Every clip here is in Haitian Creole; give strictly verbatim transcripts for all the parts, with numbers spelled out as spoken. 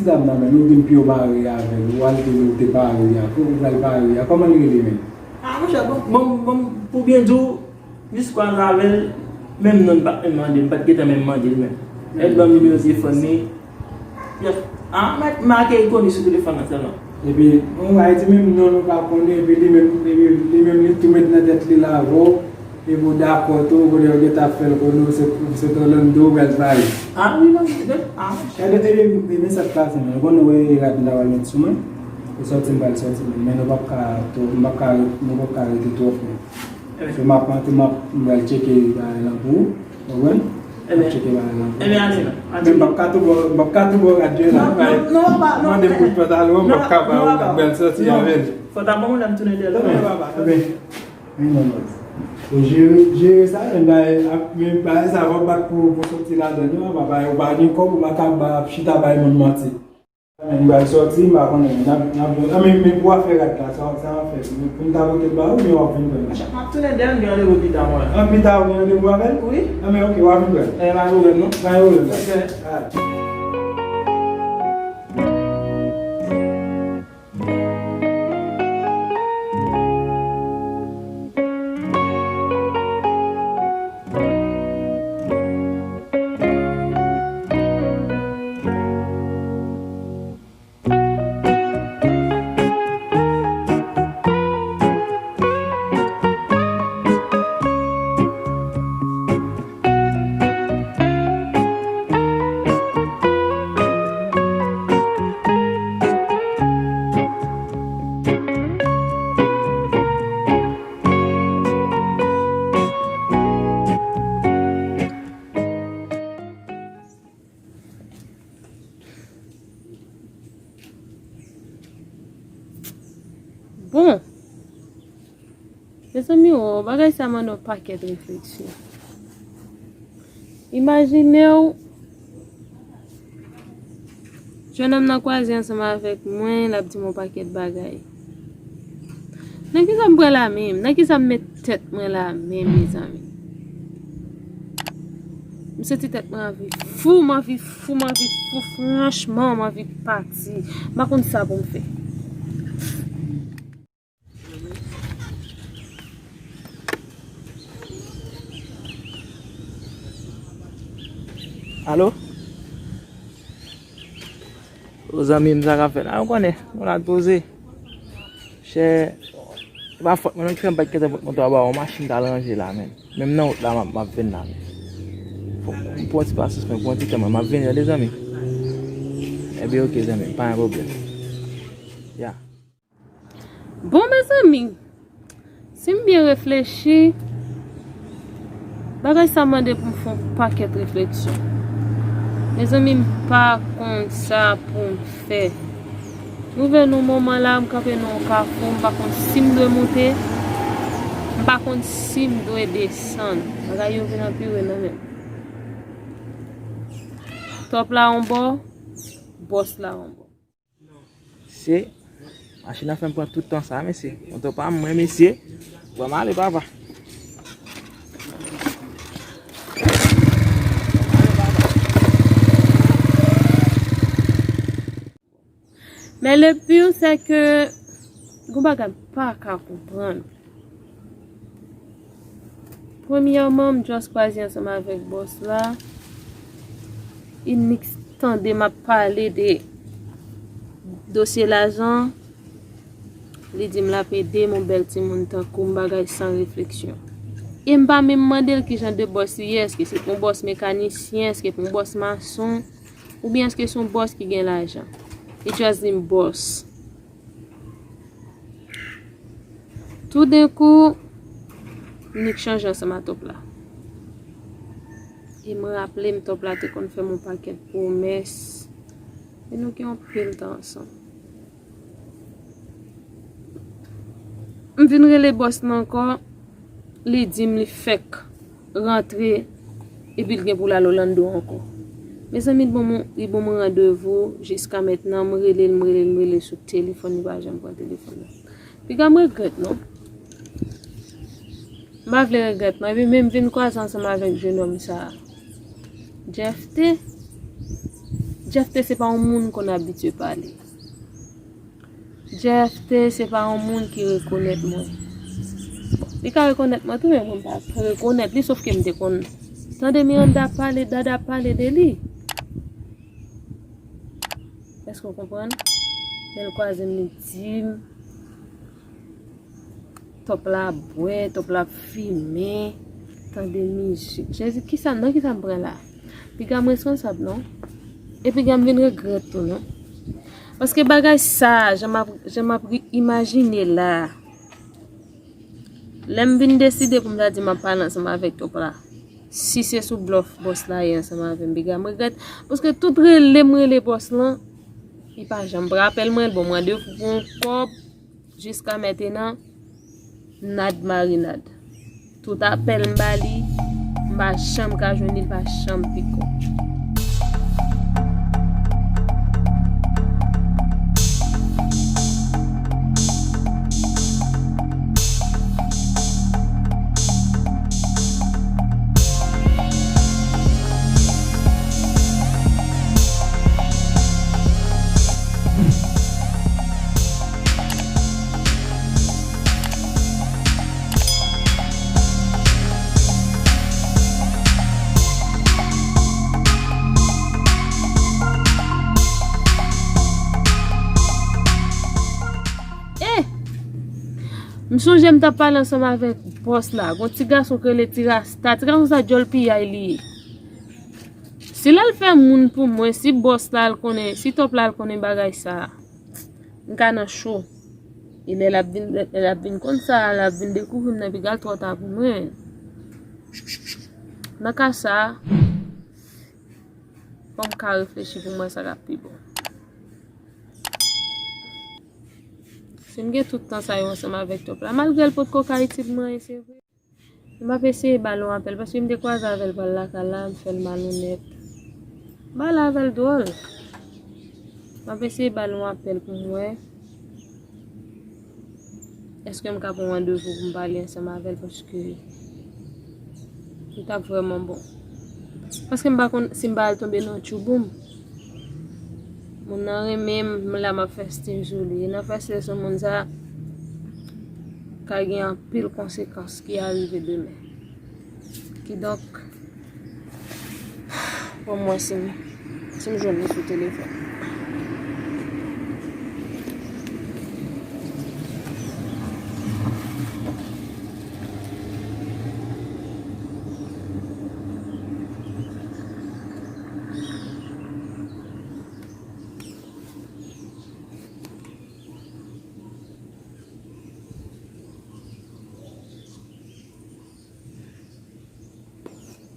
Dam nan menm, ou di m Pio pare avè l, ou al di l ou te pare a, ou pral pare a, kòman li rele menm? Ah, monchè, bon, bon, bon, pou byen di w, jiska l avè l, menm non li pa t menm mande, m pa t gentan menm mande l menm. Li ban m nimewo telefòn li. Yes. Ah, m, m ake l koni sou telefòn nan sèlman. Epi, yon bagay di menm non nou pa konnen, epi li menm, epi li menm li tou met nan tèt li la avè w. Epi w dakò tou, kote yo gentan ap fè l konnen w se, w se t Orlando w pral bay. Ah wi, non, ah. Gade, e, e, men sa k pase, men. Ou konnen w e rad m ta pral met sou mwen. E sòti m pral sòti, men, men nou p ap ka, nou p ap ka, nou p ap ka rete twòp, men. So, m ap antre, m ap, m pral tcheke bagay lan pou ou. Ou konprann? M ap tcheke bagay lan pou ou. Ebyen, ale non. Men m p ap ka tou ba w, m p ap ka tou ba w rad yo la. Non, non, non, pa, non. Mande pou pantalon, m p ap ka ba ou, m pral sòti avè l. Fò ta ban mwen lè m tounen dèyè l. Ebyen, Men non, baz. Ou jere, jere sa, men bagay, ap, men bagay sa, fòk bat pou, pou soti ladan, non, papa, ou pa gen kòb, ou pa ka ba, ap chita bay moun manti. Men m pral sòti, m pa konnen, n ap, n ap, a, men, men pou afè rad la, sa, sa w ap fè, men pou m ta pote l ba ou, men w ap vin pran l. Monchè, m ap tounen dèyè, m gen randevou pita, mwen. An, pita, ou gen randevou avè l? Wi. A, men oke, w ap vin pran l. E, pa gen pwoblèm, non. Pa gen pwoblèm, baz. Oke. Alright. Bon. Mezanmi, o, bagay sa mande yon pakèt refleksyon. Imajine w, jennonm nan kwaze ansanm avèk mwen, l ap di m yon pakèt bagay. Nan kisa m pran la menm? Nan kisa m met tèt mwen la menm, mezanmi? M santi tèt mwen anvi fou, m anvi fou, m anvi fou, franchman, m anvi pati. M pa konn sa pou m fè. Alo? O zanmi m, sa k ap fèt? A, ou konnen, nou la poze. Chè, se pa fòt mwen non, ki fè m pa t gentan pot moto a ba w, yon machin t al ranje la, men. Menm nan wout la, m ap, m ap vin la, men. Fò m pran ti pasyans mwen, pran ti tan mwen, m ap vini, tande, zanmi. Ebyen, oke, zanmi, pa gen pwoblèm. Ya. Bon, mezanmi, si m byen reflechi, bagay sa mande pou m fè yon pakèt refleksyon. Mezanmi, m pa konn sa pou m fè. M rive nan moman la, m kanpe nan yon kafou, m pa konn si m dwe monte, m pa konn si m dwe desann. Bagay yo vin anpire nan men m. Top la yon bò, bòs la yon bò. Mesye, machin nan fè m pran tout tan sa, mesye. Moto pa m, mwen, mesye. Ban m ale, papa. Men le pire, c'est que, gon bagay m pa ka konprann. Premyèman, m just kwaze ansanm avèk bòs la. Inik tande m ap pale de dosye lajan. Li di m l ap ede m, yon bèl timoun tankou m, bagay san refleksyon. E m pa menm mande l ki jan de bòs li ye, èske se pou yon bòs mekanisyen, èske pou yon bòs mason, oubyen èske se yon bòs ki gen lajan. Li just di m bòs. Toudenkou, Nick chanje ansanm a Top la. E m raple m Top la te konn fè m yon pakèt pwomès. E nou gen anpil tan ansanm. M vin rele bòs lan ankò, li di m li fèk rantre epi l gen pou l al Orlando ankò. Mezanmi, li ban m, li ban m randevou jiska mentnan, m rele l, m rele l, m rele l sou telefòn, li pa janm pran telefòn nan. Piga m regrèt non. M pa vle regrèt non. Epi menm vin kwaze ansanm avèk jennonm sa a. Jeff T. Jeff T se pa yon moun konn abitye pale. Jeff T se pa yon moun ki rekonèt mwen. Bon, li ka rekonèt mwen tou, men mwen pa rekonèt li, sòf ke m te konn tande Miranda ap pale, Dada ap pale de li. Èske w konprann? Lè l kwaze m, li di m, Top la ap bwè, Top la ap fimen, tande mizik. Jezi, kisa, nan kisa m pran la? Piga m responsab, non? E piga m vin regrèt tou, non? Paske bagay sa, jan m ap, jan m ap ri-, imajine la, lè m vin deside pou m ta di m ap pale ansanm avèk Top la, si se sou blòf bòs la ye ansanm avè m, piga m regrèt. Paske tout rele m rele bòs lan, li pa janm pran apèl mwen, li ban m randevou pou yon kòb. Jiska mentenan, nad marinad. Tout apèl m ba li, m pa janm ka jwenn li, li pa janm pike m. Eh! M sonje m t ap pale ansanm avèk bòs la. Gon ti gason k rele Ti Rasta. Ti gason sa djòl piyay li ye. Si l al fè moun pou mwen, si bòs la al konnen, si Top la al konnen bagay sa, m ka nan cho. E lè l ap vin, lè l ap vin konn sa, l ap vin dekouvri m nan, epi l twò ta pou mwen. Nan ka sa, fò m ka reflechi pou m wè sa k ap pi bon. Si m gen tout tan sa yo ansanm avèk Top la, malgre l potko ka itil mwen, se vre. M ap eseye ba l yon apèl, paske m te kwaze avè l pral lakay la, m fè l malonèt. M pale avè l dwòl. M ap eseye ba l yon apèl pou m wè èske m ka pran randevou pou m pale ansanm avè l, paske li t ap vrèman bon. Paske m pa konn si m pa al tonbe nan tchouboum. Moun nan renmen m, la m ap fè stil sou li. E nan fè stil sou moun sa, ka gen anpil konsekans ki a rive demen. Kidonk, pou mwen, si m, si m jwenn li sou telefòn.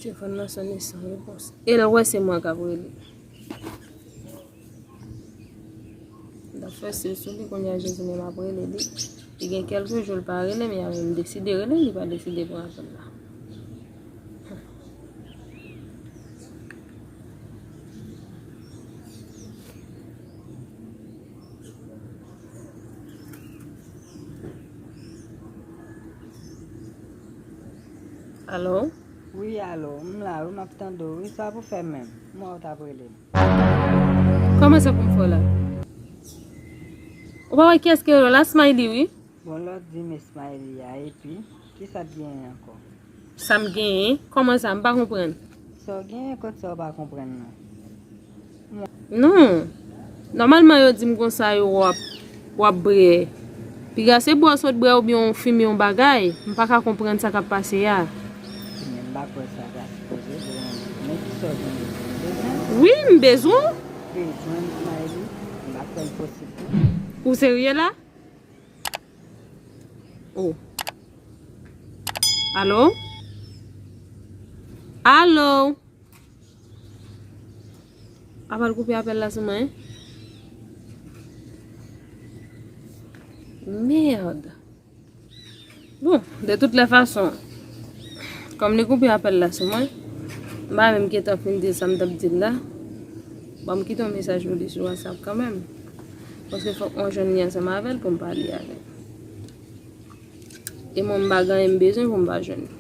Telefòn nan sonnen san repons. E l wè se mwen k ap rele. M t ap fè stil sou li, kounye a Jezi menm ap rele li. Li gen kèlke jou l pa rele m, e a menm deside rele m, li pa deside pran apèl la. Alo? Wi, alo, m la, wi, m ap tande w, wi, sa pou fè menm? M wè w t ap rele m. Kòman sa pou m fè w la? Ou pa wè kiyès ki rele w la, Smiley, wi. Bon, lè w di m Smiley a, epi, kisa k genyen ankò? Sa m genyen? Kòman sa? M pa konprann. Sa w genyen, kot sa w pa konprann nan? Non. Nòmalman, yo di m konsa, yo w ap, w ap brè. Piga se bwè w sot brè oubyen w fimen yon bagay. M pa ka konprann sa k ap pase a. Men m pa kwè sa ta sipoze brè, men kisa w genyen? Ou bezwen m? Wi, m bezwen w. Bezwen m, Smiley? M pa kwè l posib, non. Ou serye la? Oh. Alo? Alo? Apa l koupe apèl la sou mwen? Mèd. Bon, de toutes les façons, kòm li koupe apèl la sou mwen, m pa menm gentan fin di sa m t ap di l la. Ban m kite yon mesaj pou li sou WhatsApp kanmenm. Paske fòk mwen jwenn li ansanm avè l pou m pale avè l. E mwen, m pa gen anyen m bezwen pou m pa jwenn li.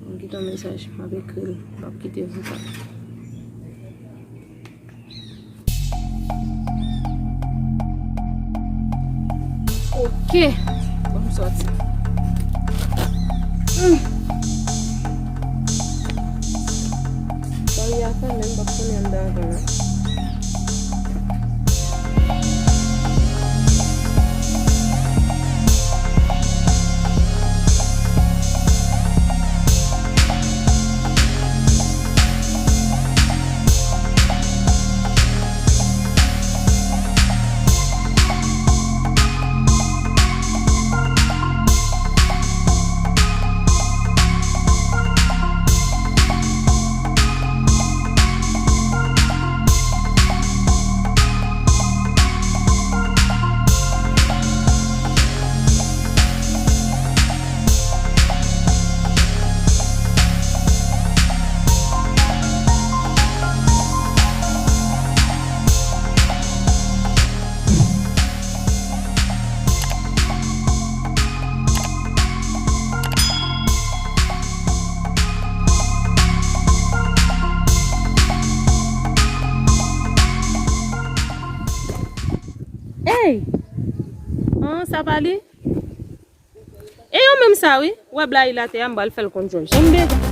Ban m kite yon mesaj, m ap ekri l, m ap kite vokal. Ok. Bon, m sòti. Hmm. Baryè a fèmen, m p ap tounen anndan ankò non. Ey! An, sa pa li? E yo menm sa wi. Wè blayi l atè a, m pral fè l konn Jòj. Bon, m bezwen.